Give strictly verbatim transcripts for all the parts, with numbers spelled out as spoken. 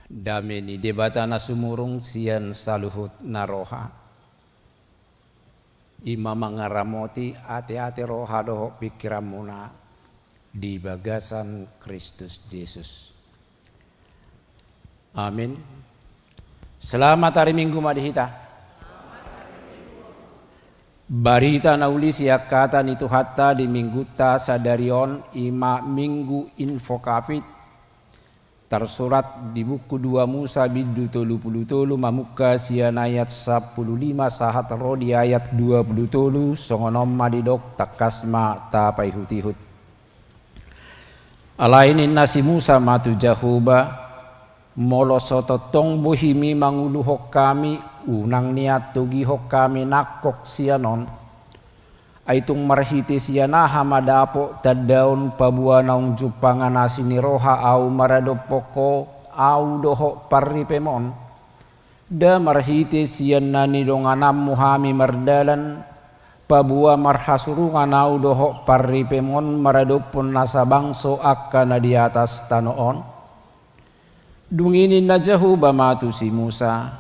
Dame ni Debata na sumurung sian saluhut na roha, i ma mangaramoti ateate roha dohot pingkiranmuna di bagasan Kristus Jesus. Amin. Selamat hari Minggu ma di hita. Barita na uli sian hata ni Tuhanta di Minggunta sadari on i ma Minggu Invocavit, tarsurat di buku dua Musa bindu tolu pulu tolu, mamungka sian ayat sampulu lima sahat ro di ayat dua pulu tolu. Songon on ma didok, tangkas ma tapaihutihut. Alai ninna si Musa ma tu Jahowa, molo so tongtong bohimi manguluhon hami, unang nian togihon hami nangkok sian on. Ai tung marhite sian aha ma dapot tandaon paboa naung jumpangan asi ni roha ahu maradophon ho, ahu dohot parripem on? Nda marhite sian na nidongananmu hami mardalan, paboa marhasurungan ahu dohot parripem on maradophon nasa bangso angka na di atas tano on? Dung i ninna Jahowa ma tu si Musa,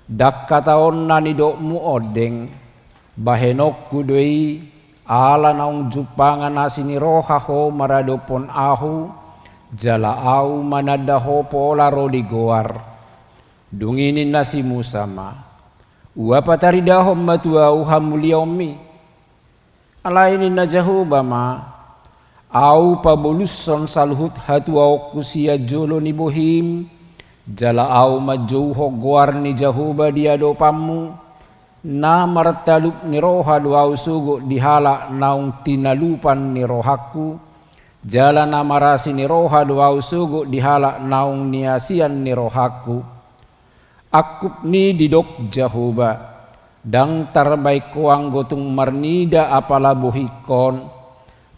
ndang hata on na nidokmu ondeng, bahenonku do i, ala naung jumpangan asi ni roha ho maradophon ahu, jala ahu mananda ho pola ro di goar. Dung i ninna si Musa ma, ua pataridahon ma tu ahu hamuliaonmi. Alai ninna Jahowa ma, ahu pabolushon saluhut hatuaonku sian jolo ni bohim, jala ahu manjouhon goar ni Jahowa di adopanmu, na martalup ni roha do ahu sogot di halak naung tinalupan ni rohangku, jala na marasi ni roha do ahu sogot di halak naung niasian ni rohangku. Angkup ni didok Jahowa, ndang tarbaen ho anggo tung marnida apala bohingkon,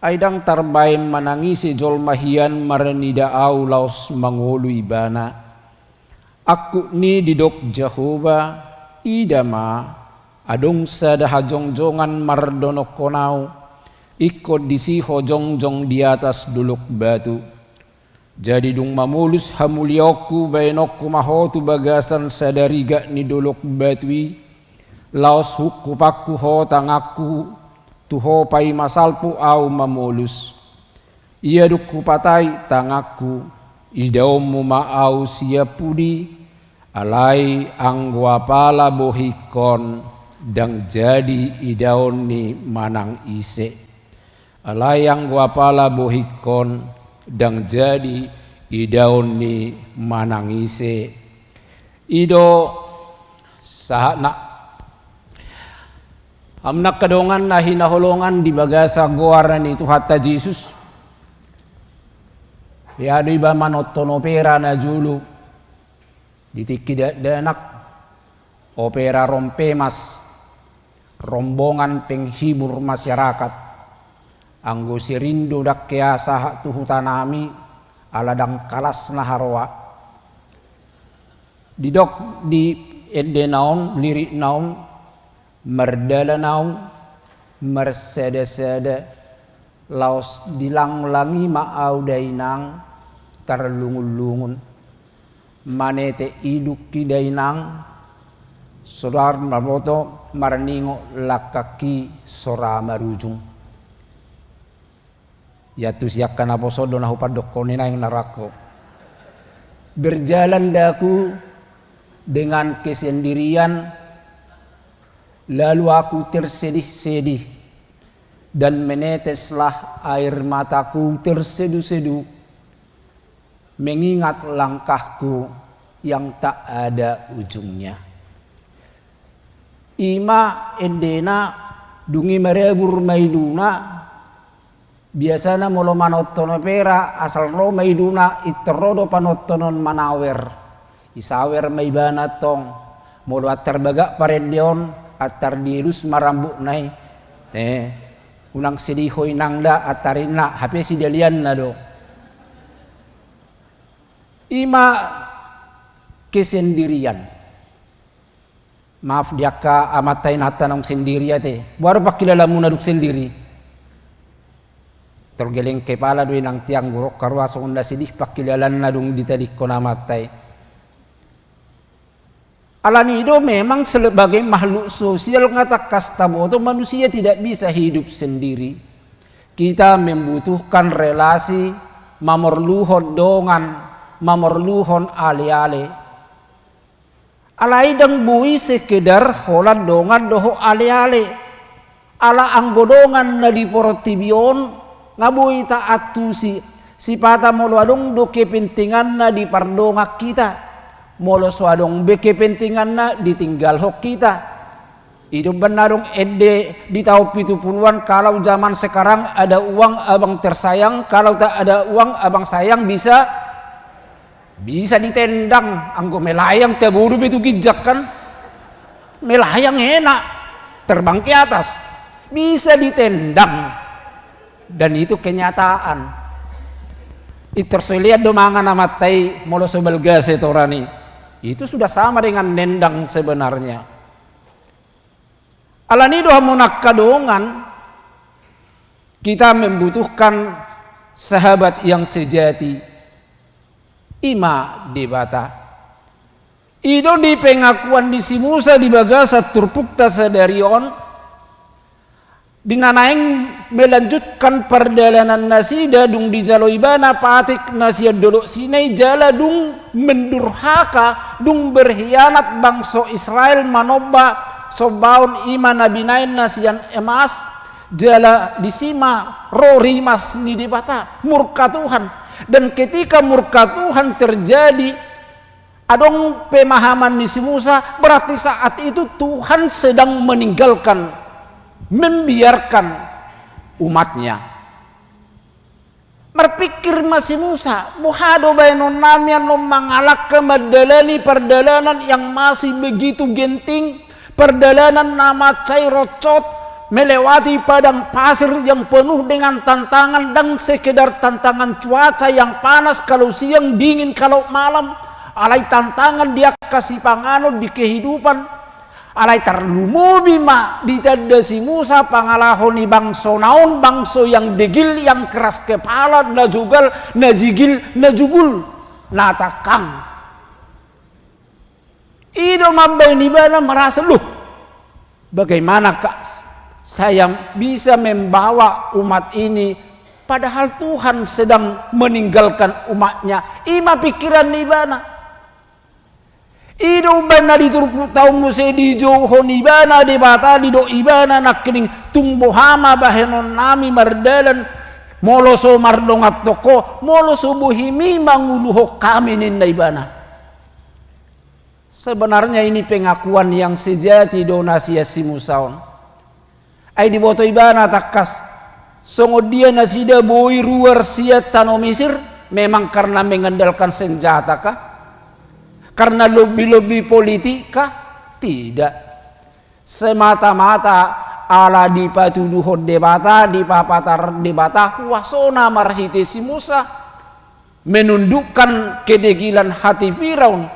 ai ndang tarbaen manang ise jolma hian marnida ahu laos mangolu ibana. Angkup ni didok Jahowa, ida ma, adong sada hajongjongan mardonokhon ahu, ingkon disi ho jongjong di atas dolok batu. Jadi dung mamolus hamuliaonku baenonku ma ho tu bagasan sada rigat ni dolok batu i, laos hungkupanku ho tanganku tu ho paima salpu ahu mamolus. Ia dung hupatai tanganku, idaonmu ma ahu sian pudi, alai anggo apala bohingkon ndang jadi idaon ni manang ise. Alai anggo apala bohingkon ndang jadi idaon ni manang ise. I do sahatna. Hamu angka dongan na hinaholongan di bagasan goar ni Tuhanta Jesus. Ia do iba manonton opera na jolo di tingki dakdanak, opera Rompemas, Rombongan Penghibur Masyarakat. Anggo sering do ndang hea sahat tu hutanami, ala ndang kalasna haroa. Didok di endena on, lirikna on, mardalan ahu marsadasada, laos dilanglangi ma ahu dainang tarlungunlungun. Manete idungki dainang, sora marboto, marningot langkangki sora marujung. Ia tu si angka naposo do na hupandokkon i naeng na rangko. Berjalan daku dengan kesendirian, lalu aku tersedih-sedih, dan meneteslah air mataku tersedu-sedu, mengingat langkahku yang tak ada ujungnya. I ma endena, dung i marabur ma iluna. Biasana molo manonton opera, asal ro ma iluna, pintor ro do panontonon manawer. Disawer ma ibana tong. Molo antar bagak parendeon, antar dielus ma rambutna i. Eh, unang sedih ho inang da, antar inna, hape sidalianna do. I ma kesendirian. Maaf di angka amanta inanta naung sendiri ate. Boha do pangkilalaanmuna dung sendiri? Tergeleng kepala do inang tiang, gurok karua songon na sedih pangkilalaanna dung ditadingkon amanta i. Alani i do memang sebagai makhluk sosial nga tangkas taboto manusia tidak bisa hidup sendiri. Kita membutuhkan relasi, mamorluhon dongan, mamorluhon aleale. Alai ndang boi sekedar holan dongan dohot aleale. Ala anggo dongan na di portibi on nga boi taantusi, sipata molo adong do kepentinganna dipardongan hita. Molo so adong be kepentinganna ditinggalhon hita. I do umbahen na adong ende di taon pitu puluhan, kalau zaman sekarang ada uang abang tersayang, kalau tak ada uang abang sayang bisa, bisa ditendang, anggo melayang tabodo be tu ginjang kan. Melayang enak, terbang ke atas, bisa ditendang. Dan itu kenyataan. Intor so ilean do mangan amanta i molo so balga setoran i. Itu sudah sama dengan nendang sebenarnya. Alani i do hamu angka dongan, kita membutuhkan sahabat yang sejati. I ma Debata. I do di pengakuan ni si Musa di bagasan turpukta sadari on, di na naeng melanjutkan pardalanan nasida dung dijalo ibana patik na sian Dolok Sinai jala dung mendurhaka, dung berhianat bangso Israel manomba sombaon i ma na binaen na sian emas, jala disi ma ro rimas ni Debata, murka Tuhan. Dan ketika murka Tuhan terjadi, adong pemahaman ni si Musa, berarti saat itu Tuhan sedang meninggalkan, membiarkan umatnya. Marpikir ma si Musa, boha do baenonnami annon mangalangka mandalani pardalanan yang masih begitu genting, pardalanan na mansai ronsot, melewati padang pasir yang penuh dengan tantangan, ndang sekedar tantangan cuaca yang panas kalau siang, dingin kalau malam, alai tantangan di angka sipanganon, di kehidupan. Alai tarlumobi ma ditanda si Musa pangalaho ni bangsona on, bangso yang degil, yang keras kepala, na jogal, na jigil, na jugul, na tangkang. I do mambaen ibana merasa, "Loh, bagaimanakah saya bisa membawa umat ini, padahal Tuhan sedang meninggalkan umat-Nya." I ma pikiran ni ibana. I do umbahen na di turpukta on muse dijouhon ibana Debata, didok ibana nangkining, "Tung boha ma bahenonnami mardalan, molo so mardonganhon ho, molo so bohimi manguluhon hami?" ninna ibana. Sebenarnya ini pengakuan yang sejati do na sian si Musa on. Ai diboto ibana tangkas songon dia nasida boi ruar sian tano Misir, memang karena mengandalkan senjata kah? Karena lobby-lobby politik kah? Tidak. Semata-mata ala dipatuduhon Debata, dipapatar Debata kuasona marhite si Musa, menundukkan kedegilan hati Firaun.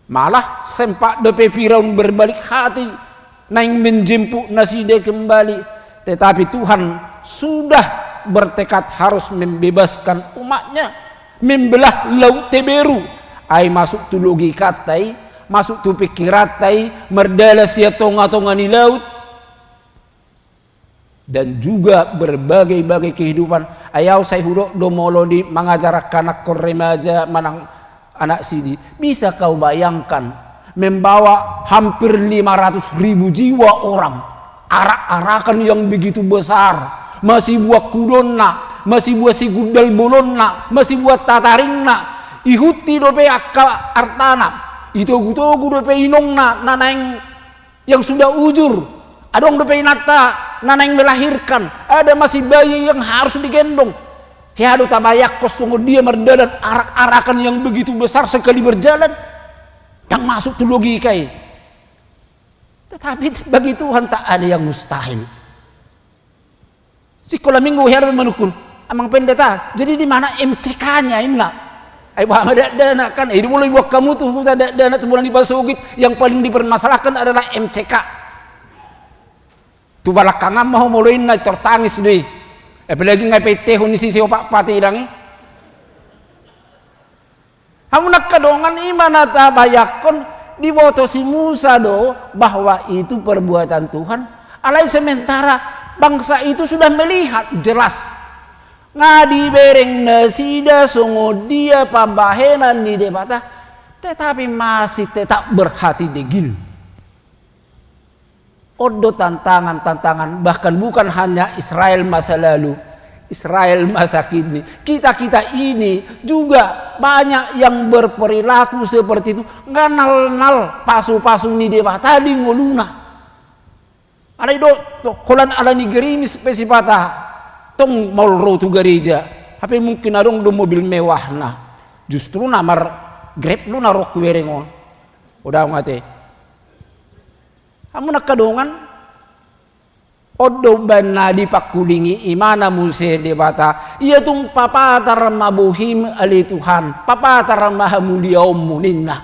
Malah sempat dope Firaun berbalik hati, naeng menjemput nasida kembali. Tetapi Tuhan sudah bertekad harus membebaskan umat-Nya, membelah Laut Teberu. Ai masuk tu logikanta i, masuk tu pikiranta i, mardalan sian tonga-tonga ni laut. Dan juga berbagai-bagai kehidupan. Ai au sai hudok do molo di mangajar angka anakkon remaja manang anak sidi. Bisa kau bayangkan, membawa hampir lima ratus ribu jiwa orang, arak-arakan yang begitu besar, masih buat kudonna, masih buat si gundal bolonna, masih buat tataringna, ihuti dope angka artana, itogu-togu dope inongna, na naeng yang sudah ujur, adong dope inanta na naeng melahirkan, ada masih bayi yang harus digendong. Hea do tabayangkon songon dia mardalan arak-arakan yang begitu besar sekali berjalan, ndang masuk tu logika i. Tetapi bagi Tuhan tak ada yang mustahil. Sikola minggu hea do manungkun, "Amang Pendeta, jadi di mana M C K-nya?" ninna. Ai boha ma dakdanak kan, i do molo diboan hamu tu huta dakdanak tu bona ni pasogit, yang paling dipermasalahkan adalah M C K. Tu balakangan ma ho molo ninna, tor tangis do i. Apalagi nga ipaintehon ni si Siopat Patedang i. Hamu angka dongan, i ma na tabayangkon, Diboto si Musa do bahwa itu perbuatan Tuhan. Alai sementara bangsa itu sudah melihat jelas, nga dibereng nasida songon dia pambahenan ni Debata, tetapi masih tetap berhati degil. On do tantangan-tantangan, bahkan bukan hanya Israel masa lalu, Israel masa kini. Kita-kita ini juga banyak yang berperilaku seperti itu. Nggak nalnal pasu-pasu ni Debata di ngoluna. Alai do, do, holan ala ni gerimis pe sipata. Tong maol ro tu gareja. Hape mungkin adong do mobil mewahna. Justru na mar Grab do na ro hubereng on. Udah mate. Hamu angka dongan, on do umbahen na dipangkulingi imana muse Debata, ia tung papatar ma bohim ale Tuhan, papatar ma hamuliaonmu ninna.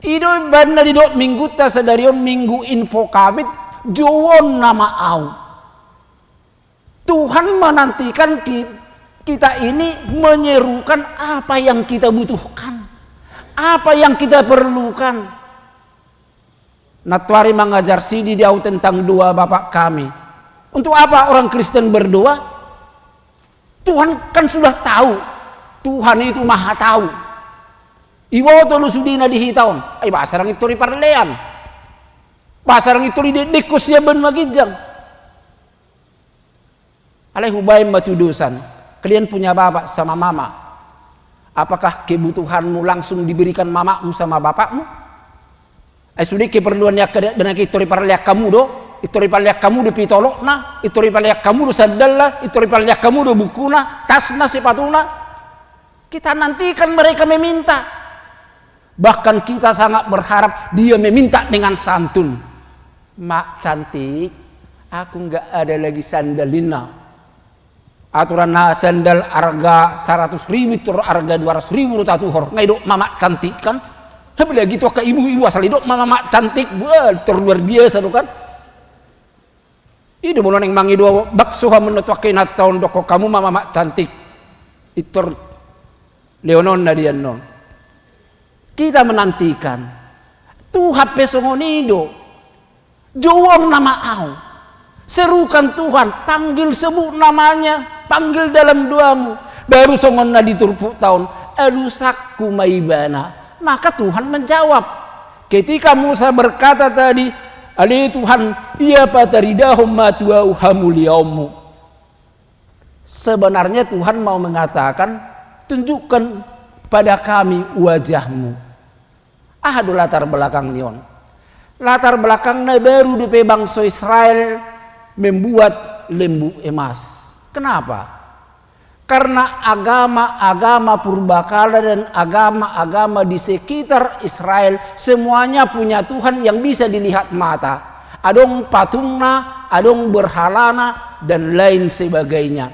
I do umbahen na didok minggunta sadari on minggu Infokabit, jouonna ma au. Tuhan menantikan ki-, kita ini menyerukan apa yang kita butuhkan, apa yang kita perlukan. Nantoari mangajar sidi di au tentang doa Bapa Kami. Untuk apa orang Kristen berdoa? Tuhan kan sudah tahu. Tuhan itu maha tahu. Iboto do sudena di hita on. Ai boasa ndang intor diparlean? Boasa ndang intor didekdekkon sian banua ginjang? Alai hubaen ma tudosan, kalian punya bapak sama mama. Apakah kebutuhanmu langsung diberikan mamamu sama bapakmu? Ai sude keperluan ni angka dakdanak i intor diparlean hamu do, intor diparlean hamu do pitolokna, intor diparlean hamu do sandalna, intor diparlean hamu do bukuna, tasna, sepatuna. Kita nantikan mereka meminta. Bahkan kita sangat berharap dia meminta dengan santun. "Mak cantik, aku nggak ada lagi sandal," ninna. Aturan na sandal arga saratus ribu, tor arga dua ratus ribu do tatuhor. Nga didok ma mak cantik kan. Apalagi tu angka ibu-ibu asal didok ma mak cantik. Wah, tor luar biasa do kan. I do molo naeng mangido bakso hamu na tu angka inanta on, dokkon hamu ma mak cantik. Intor lehononna di annon. Kita menantikan. Tuhan pe songon i do. Jouonna ma au. Serukan Tuhan, panggil, sebut namanya, panggil dalam doamu. Baru songon na di turpukta on, alusakku ma ibana. Maka Tuhan menjawab. Ketika Musa berkata tadi, "Ale Tuhan, ia pataridahon ma tu au hamuliaonmu." Sebenarnya Tuhan mau mengatakan, "Tunjukkan pada kami wajahmu." Aha do latar belakang ni on? Latar belakangna baru dope bangso Israel membuat lembu emas. Kenapa? Karena agama-agama purbakala dan agama-agama di sekitar Israel semuanya punya Tuhan yang bisa dilihat mata. Adong patungna, adong berhalana, dan lain sebagainya.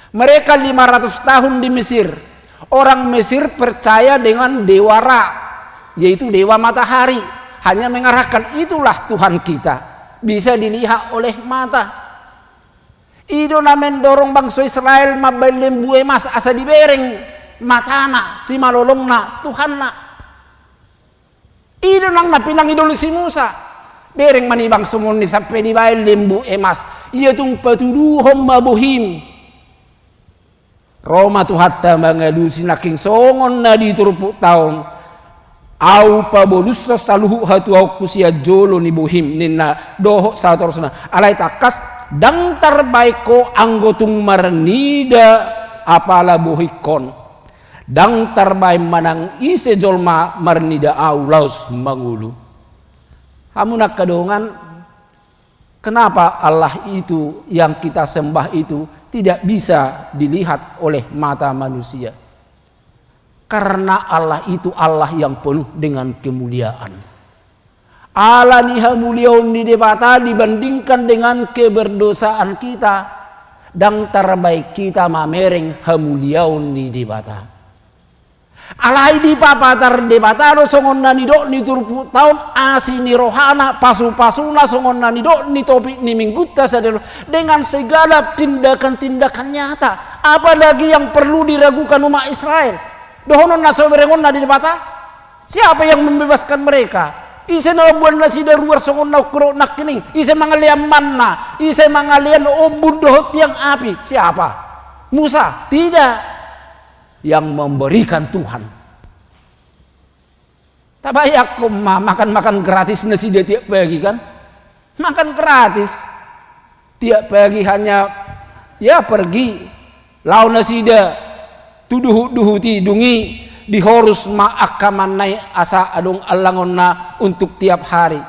Mereka lima ratus tahun di Mesir. Orang Mesir percaya dengan dewa Ra, yaitu dewa matahari. Hanya mengarahkan, "Itulah Tuhan kita." Bisa dilihat oleh mata. I do na mendorong bangso Israel mambaen lembu emas asa dibereng matana, simalolongna, Tuhanna. I do nang na pinangido ni si Musa. Bereng ma ni bangsomon i sampe dibaen lembu emas. Ia tung patuduhon ma bohim. Ro ma Tuhanta mangalusi nangkin songon na di turpukta on. Au pabolushon saluhut hatuaonku sian jolo ni bohim ninna dohot satorusna. Alai tangkas ndang tarbaen ho anggo tung marnida apala bohingkon. Ndang tarbaen manang ise jolma marnida au laos mangolu. Hamu angka dongan, kenapa Allah itu yang kita sembah itu tidak bisa dilihat oleh mata manusia? Karena Allah itu Allah yang penuh dengan kemuliaan. Ala ni hamuliaon ni Debata dibandingkan dengan keberdosaan kita, ndang tarbaen hita mamereng hamuliaon ni Debata. Alai dipapatar Debata do songon na nidok ni turpukta on, asi ni rohana, pasupasuna, songon na nidok ni topik ni minggunta sadari on, dengan segala tindakan-tindakan nyata. Apalagi yang perlu diragukan umat Israel? Dohonon na so berengonna di Debata? Siapa yang membebaskan mereka? Ise na mamboan nasida ruar songon na hudok nangkining? Ise mangalean manna? Ise mangalean ombun dohot tiang api? Siapa? Musa? Tidak. Yang memberikan Tuhan. Tabayangkon ma, makan-makan gratis nasida tiap pagi, kan? Makan gratis. Tiap pagi hanya, ya, pergi. Laho nasida tu duhut-duhut i, dung i dihorus ma angka manna i asa adong allangonna untuk tiap hari.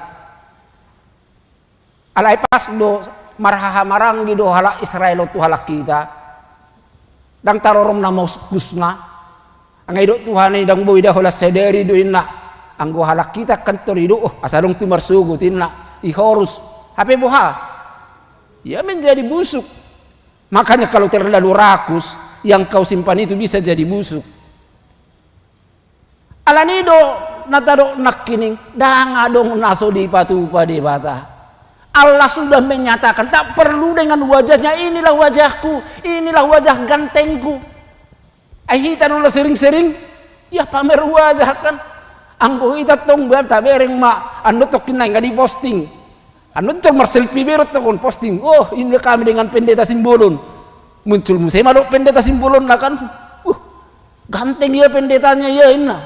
Alai pas do marhaha maranggi do halak Israel on tu halak hita. Ndang taroromna ma uskusna. Nga didok Tuhan i, ndang boi da holan sadari do, inna. Anggo halak hita kan tor didok, oh, asa adong tu marsogot, inna. Ihorus. Hape boha? Ya, menjadi busuk. Makanya kalau terlalu rakus, yang kau simpan itu bisa jadi busuk. Alani i do na tadok nangkining, ndang adong na so dipatupa Debata. Allah sudah menyatakan, tak perlu dengan wajahnya, inilah wajahku, inilah wajah gantengku. Ai hita do na sering-sering, ya, pamer wajah, kan. Anggo hita tong, ba, tabereng ma, annon tongkin nai nga diposting. Annon tong marselfie be do tong, posting. Oh, ini kami dengan Pendeta Simbolon. Muncul muse ma do Pendeta Simbolon na, kan. Uh, ganteng ia pendetanya ia, inna.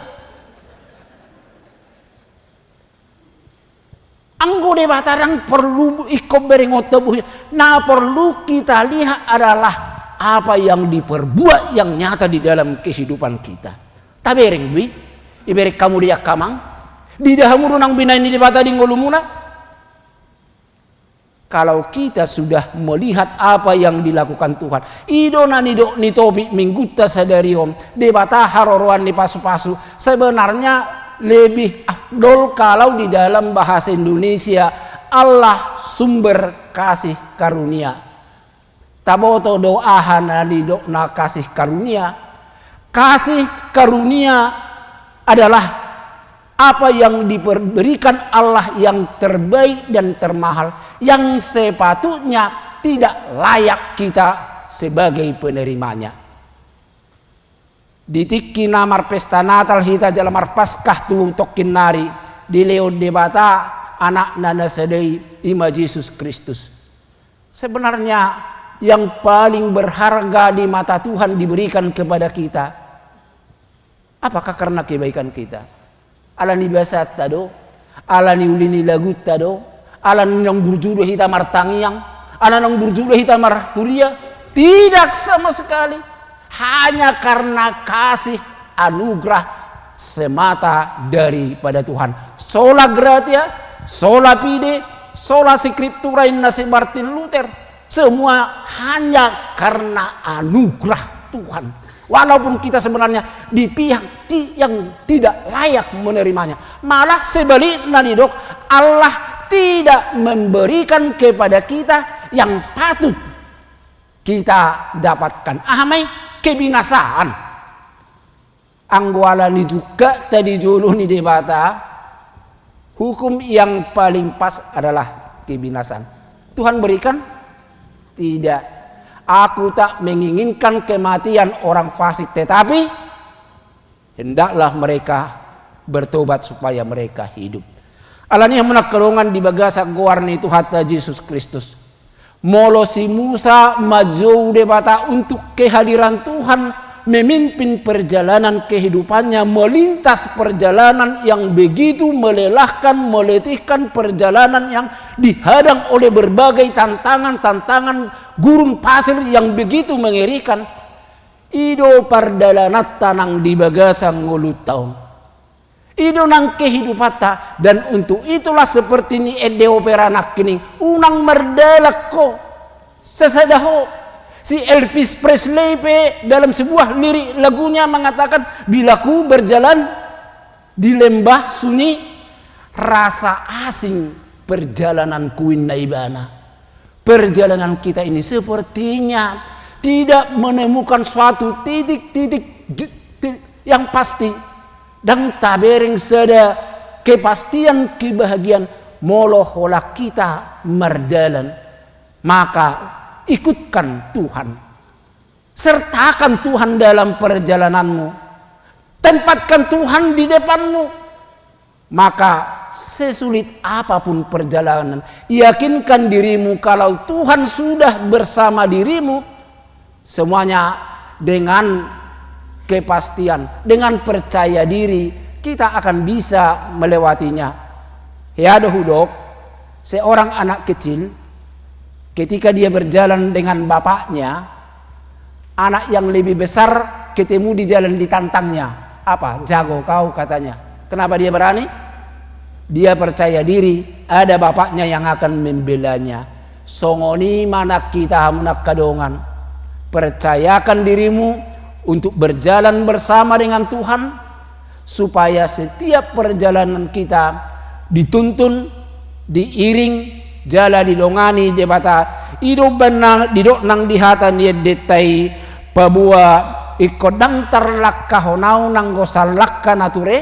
Anggo Debata ndang perlu ingkon berengonta, buhuna. Na perlu kita lihat adalah apa yang diperbuat yang nyata di dalam kehidupan kita. Tabereng do i? Ibereng hamu do i, angka amang? Diida hamu do nang binahen ni Debata di ngolumuna? Kalau kita sudah melihat apa yang dilakukan Tuhan, i do na nidok ni topik minggunta sadari on, Debata haroroan ni pasupasu. Sebenarnya lebih afdol kalau di dalam bahasa Indonesia, Allah sumber kasih karunia. Taboto do aha na nidokna kasih karunia? Kasih karunia adalah apa yang diberikan Allah yang terbaik dan termahal, yang sepatutnya tidak layak kita sebagai penerimanya. Di tingki na marpesta Natal hita jala marpaskah tu tongkin nari, dilehon Debata Anakna na sada i, i ma Jesus Kristus. Sebenarnya yang paling berharga di mata Tuhan diberikan kepada kita. Apakah karena kebaikan kita? Ala ni basanta do, ala ni uli ni lagunta do, ala ni naung burju do hita martangiang, ala naung burju do hita marhuria? Tidak sama sekali. Hanya karena kasih anugerah semata daripada Tuhan. Sola gratia, sola fide, sola scriptura, inna si Martin Luther. Semua hanya karena anugerah Tuhan. Walaupun kita sebenarnya di pihak ti-, yang tidak layak menerimanya. Malah sebaliknya didok, Allah tidak memberikan kepada kita yang patut kita dapatkan. Aha ma i? Kebinasaan. Anggo ala ni jungkanta di jolo ni Debata, hukum yang paling pas adalah kebinasaan. Tuhan berikan? Tidak. Aku tak menginginkan kematian orang fasik, tetapi hendaklah mereka bertobat supaya mereka hidup. Ala ni i, hamu angka dongan, di bagasan goar ni Tuhanta Jesus Kristus, molo si Musa manjou Debata untuk kehadiran Tuhan memimpin perjalanan kehidupannya, melintas perjalanan yang begitu melelahkan, meletihkan, perjalanan yang dihadang oleh berbagai tantangan-tantangan gurun pasir yang begitu mengerikan. I do pardalananta nang di bagasan ngolunta on. I do nang kehidupanta, dan untuk itulah seperti ni ende opera nangkining, unang mardalan ho sasada ho. Si Elvis Presley pe dalam sebuah lirik lagunya mengatakan, "Bila ku berjalan di lembah sunyi, rasa asing perjalananku," inna ibana. Perjalanan kita ini sepertinya tidak menemukan suatu titik-titik j-, ti-, yang pasti. Ndang tabereng sada kepastian, kebahagiaan, molo holan hita mardalan. Maka ikutkan Tuhan. Sertakan Tuhan dalam perjalananmu. Tempatkan Tuhan di depanmu. Maka sesulit apapun perjalanan, yakinkan dirimu kalau Tuhan sudah bersama dirimu, semuanya dengan kepastian, dengan percaya diri kita akan bisa melewatinya. Hea do hudok, seorang anak kecil ketika dia berjalan dengan bapaknya, anak yang lebih besar ketemu di jalan ditantangnya. Apa? Jago kau, katanya. Kenapa dia berani? Dia percaya diri, ada bapaknya yang akan membelanya. Songon i ma nang hita hamu angka dongan. Percayakan dirimu untuk berjalan bersama dengan Tuhan, supaya setiap perjalanan kita dituntun, diiring, jala didongani Debata. I do umbahen na didok nang di hata ni endenta i, paboa ingkon ndang tarlangkahon ahu nanggo sallangka na ture,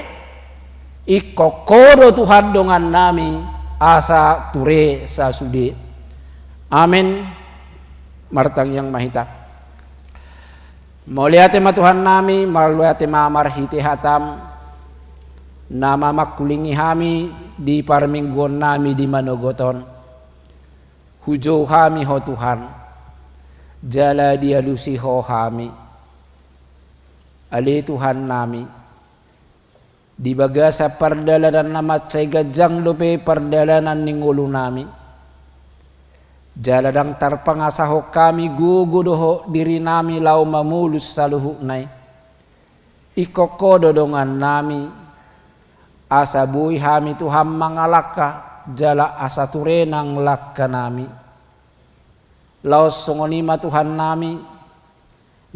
ingkon Ho do Tuhan dongannami asa ture sasude. Amen. Martangiang ma hita. Mauliate ma Tuhannami, mauliate ma marhite hataM, na mamangkulingi hami di parmingguonnami di manogot on. Hujou hami Ho Tuhan, jala dialusi Ho hami. Ale Tuhannami, di bagasan pardalanan na mansai ganjang dope pardalanan ni ngolunami. Jala ndang tarpangasahon hami gogo dohot dirinami laho mamolus saluhutna i. Ingkon Ho do dongannami, asa boi hami Tuhan mangalangka, jala asa ture nang langkanami. Laos songon i ma Tuhannami,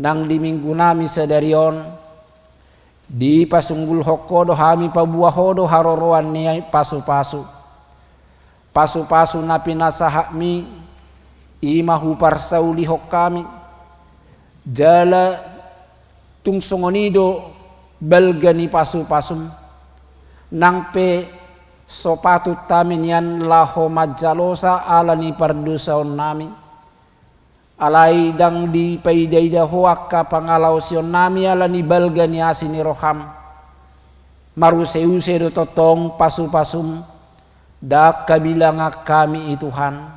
nang di minggunami sadari on, dipasunggulhon Ho do hami, paboa Ho do haroroan ni pasupasu. Pasupasu na pinasahatMi, i ma huparsaulihon hami, jala tung songon i do balga ni pasupasuM, nang pe so patut hami nian laho manjalosa ala ni pardosaonnami. Alai ndang dipaidaida Ho angka pangalaosionnami ala ni balga ni asi ni rohaM. Maruseuse do tongtong pasupasuM, ndang habilangan hami i Tuhan.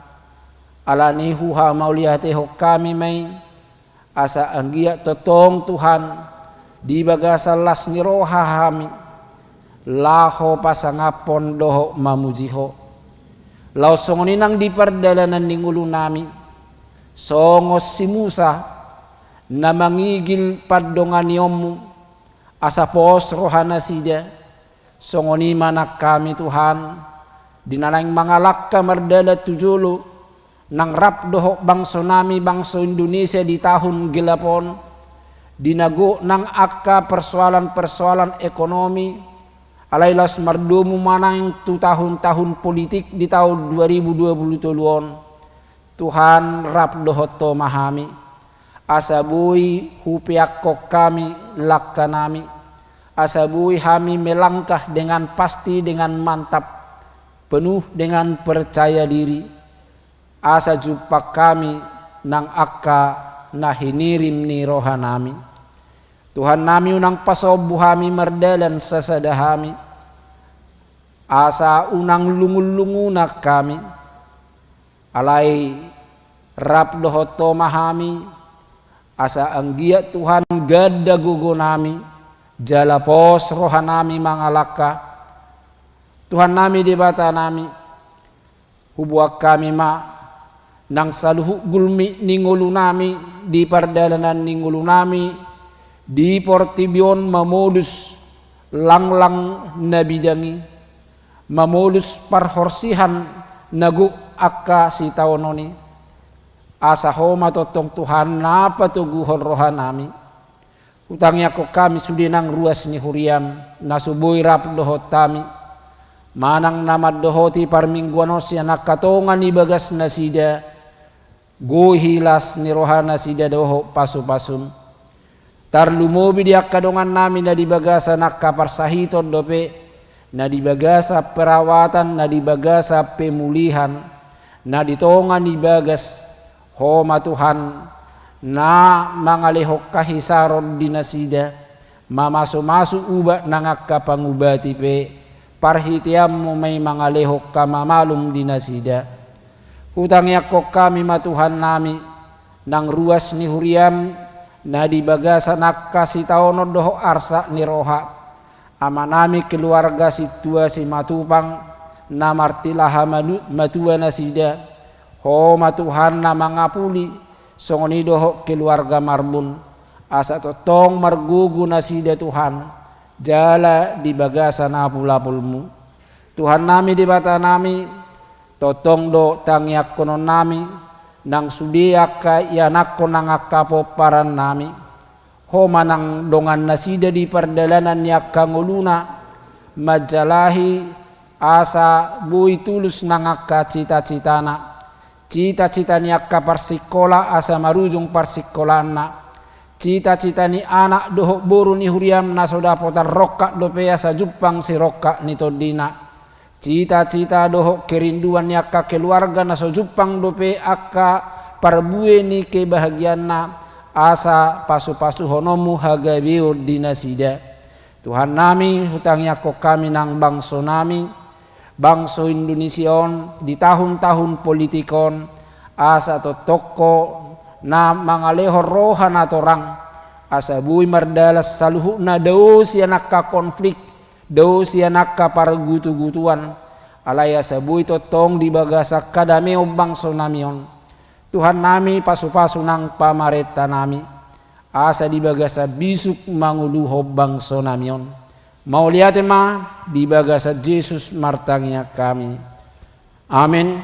Ala ni i huhamauliatehon hami ma i, asa anggiat tongtong Tuhan, di bagasan las ni roha hami, laho pasangaphon dohot mamuji Ho. Laos songon i nang di pardalanan ni ngolunami, songon si Musa, na mangigil pandonganionMu, asa pos rohanasida, songon i ma nang hami Tuhan, di na naeng mangalangka mardalan tu jolo, nang rap dohot bangsonami bangso Indonesia di tahun gelap on, di na gok nang angka persoalan-persoalan ekonomi, alai laos mardomu ma naeng tu tahun-tahun politik di tahun dua ribu dua puluh tolu on. Tuhan, rap dohot Ho ma hami, asa boi hupeakkon hami langkanami, asa boi hami melangkah dengan pasti, dengan mantap, penuh dengan percaya diri, asa jumpang hami nang angka na hinirim ni rohanami. Tuhannami, unang pasombu hami mardalan sasada hami, asa unang lungun-lungunan hami. Alai rap dohot Ho ma hami, asa anggiat Tuhan ganda gogonami, jala pos rohanami mangalangka. Tuhannami Debatanami, huboan hami ma nang saluhut gulmit ni ngolunami, di pardalanan ni ngolunami, di portibi on mamolus langlang na bidang i, mamolus parhorsihan na gok angka sitaonon i. Asa Ho ma tongtong Tuhan na patoguhon rohanami. Hutangiangkon hami sude nang ruas ni huriaM, na so boi rap dohot hami, manang na mandohoti parmingguan on sian angka tonga ni bagasnasida, gohi las ni rohanasida dohot pasupasuM. Tarlumobi di angka dongannami na di bagasan angka parsahiton dope, na di bagasan perawatan, na di bagasan pemulihan, na di tonga ni bagas, Ho ma Tuhan, na mangalehon hahisaron di nasida, mamasu-masu ubat nang angka pangubati pe, Parhiteanmu ma i mangalehon hamamalum di nasida. Hutangiangkon hami ma Tuhannami, nang ruas ni huriam, na di bagasan angka sitaonon dohot arsak ni roha, amanami keluarga sintua Simatupang, na martilaha manu-, matua nasida, Ho ma Tuhan na mangapuli, songon i dohot keluarga Marbun, asa tongtong margogo nasida Tuhan, jala di bagasan apulapulmu. Tuhannami Debatanami, tongtong do tangiangkononnami, nang sude angka ianakkon nang angka pomparan nami. Ho ma nang dongan nasida di pardalanan ni angka ngoluna, manjalahi asa boi tulus nang angka cita-citana. Cita-cita ni angka parsikola asa marujung parsikolaanna. Cita-cita ni anak dohot boru ni huriam na so dapotan rongkap dope asa jumpang sirongkap ni tondina. Cita-cita dohot kerinduan ni angka keluarga na so jumpang dope angka parbue ni kebahagiaanna, asa pasu-pasuhononmu hagabeon di nasida. Tuhannami, hutangiangkon hami nang bangsonami, bangso Indonesia on di tahun-tahun politik on, asa tongtong Ho na mangalehon roha na torang, asa boi mardalan saluhutna dao sian angka konflik, dao sian angka pargutu-gutuan, alai asa boi tongtong di bagasan hadameon bangsonami on. Tuhannami, pasu-pasu nang pamarentanami, asa di bagasan bisuk manguluhon bangsonami on. Mauliate ma, di bagasan Jesus martangiang hami. Amen.